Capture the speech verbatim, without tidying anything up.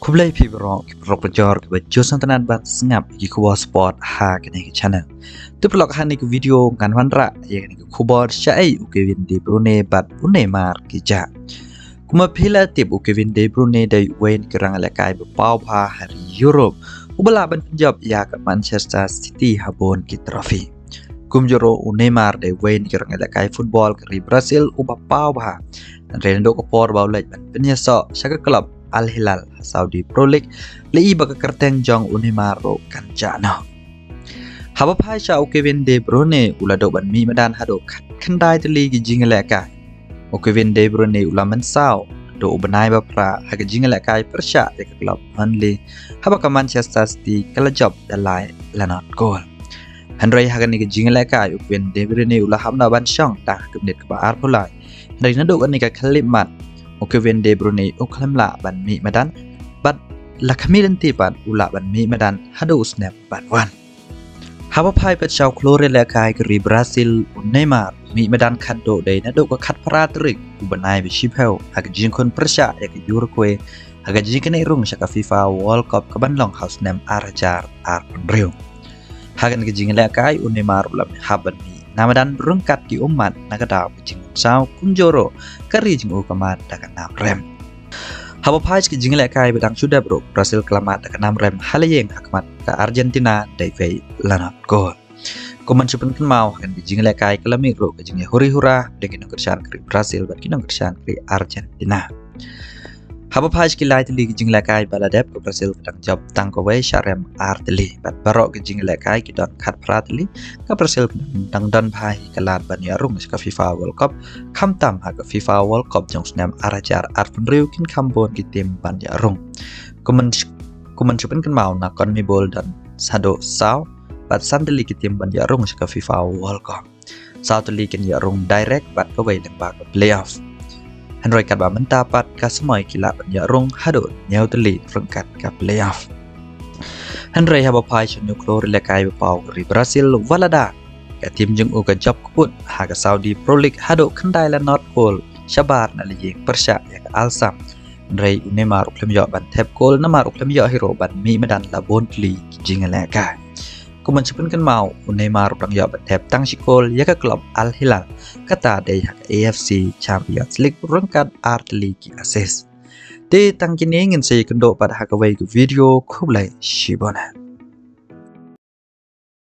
Khublei phi baroh ki paralok parajor kiba ju sngewtynnat ban sngap ïa ki khubor sport ha kane ka channel. Te paralok, ha kane ka video ngan wanrah ïa kane ka khubor shaei u Kevin De Bruyne bad u Neymar ki jah. Kumba phi la tip, u Kevin De Bruyne dei uwei na ki rangïalehkai ba paw bha ha ri Europe, uba lah ban pynjop ïa ka Manchester City ha bun ki trophy. Kumjuh ruh u Neymar dei uwei na ki rangïalehkai football ka ri Brazil uba paw bha. Hynrei naduh ka por ba u leit ban pynïasoh sha ka club Al Hilal ha Saudi Pro League, la i ba ka kyrteng jong u Neymar ruh kan jah noh. Haba phai sha u Kevin De Bruyne, u la duh ban mih madan haduh khyndai tylli ki jingïalehkai. U Kevin De Bruyne u la mynsaw haduh u bnai ba phra ha ka jingïalehkai pyrshah ïa ka club Burnley, haba ka Manchester City ka la jop da lai la nod kol. Hynrei ha kane ka jingïalehkai u Kevin De Bruyne u la hap noh ban shong tang ha ka minit kaba arphew lai. Hynrei naduh kane ka khyllipmat, u Kevin De Bruyne u khlem lah ban mih madan, bad la khmih lynti pat u lah ban mih madan haduh u snem ban wan. Haba phai pat sha u khlur ïalehkai ka ri Brazil, u Neymar u mih madan khatduh dei naduh ka khatphra tarik u bnai ba shiphew ha ka jingkhun pyrshah ïa ka Uruguay ha ka jingkynnoh rung sha ka FIFA World Cup kaban long ha u snem ar hajar arphew hynriew. Ha kane ka jingïalehkai u Neymar u la hap ban mih na madan ryngkat ki ummat na ka daw ka jingmynsaw, kumjuh ruh ka ri jong u ka mad da ka nam rem. Haba phai sha ka jingïalehkai ba dang shu dep ruh, Brazil ka la mad da ka nam rem ha la ïing ha khmat ka Argentina da iwei la nod kol. Kum ban shu pynkynmaw, ha kane ka jingïalehkai ka la mih ruh ka jingïahuri hura da ki nongkyrshan ka ri Brazil bad ki nongkyrshan ka ri Argentina. Haba phai sha ki lai tylli ki jingïalehkai ba la dep, ka Brazil ka dang jop tang kawei sha rem ar tylli, bad baroh ki jingïalehkai ki don khatphra tylli. Ka Brazil ka dang don bha hi ka lad ban ïaid rung sha ka FIFA World Cup, khamtam ha ka FIFA World Cup jong u snem ar hajar arphew hynriew kin kham bun ki team ban ïaid rung. Kum ban sh-, kum ban shu pynkynmaw, na CONMEBOL don haduh saw bad san tylli ki team ban ïaid rung sha ka FIFA World Cup. Saw tylli kin ïaid rung direct bad kawei lyngba ka playoff. Hynrei katba mynta pat ka samoi ki lah ban ïaid rung haduh hynñiew tylli ryngkat ka playoff. Hynrei haba phai sha une u khlur ïalehkai ba paw ka ri Brazil, wat lada ka team jong u ka jop kput ha ka Saudi Pro League haduh khyndai la nod kol shabar na la ïing pyrshah ïa ka Al Sadd. Hynrei u Neymar u khlem ïoh ban thep kol namar u khlem ïoh hi ruh ban mih madan la bun tylli ki jingïalehkai. Kum ban shu pynkynmaw, u Neymar u dang ïoh ban thep tang shi kol ïa ka club Al Hilal, kata dei ha ka AFC Champions League ryngkat ar tylli ki assist. Te tang kine, ngin sa ïakynduh pat ha kawei ka video. Khublei shibun.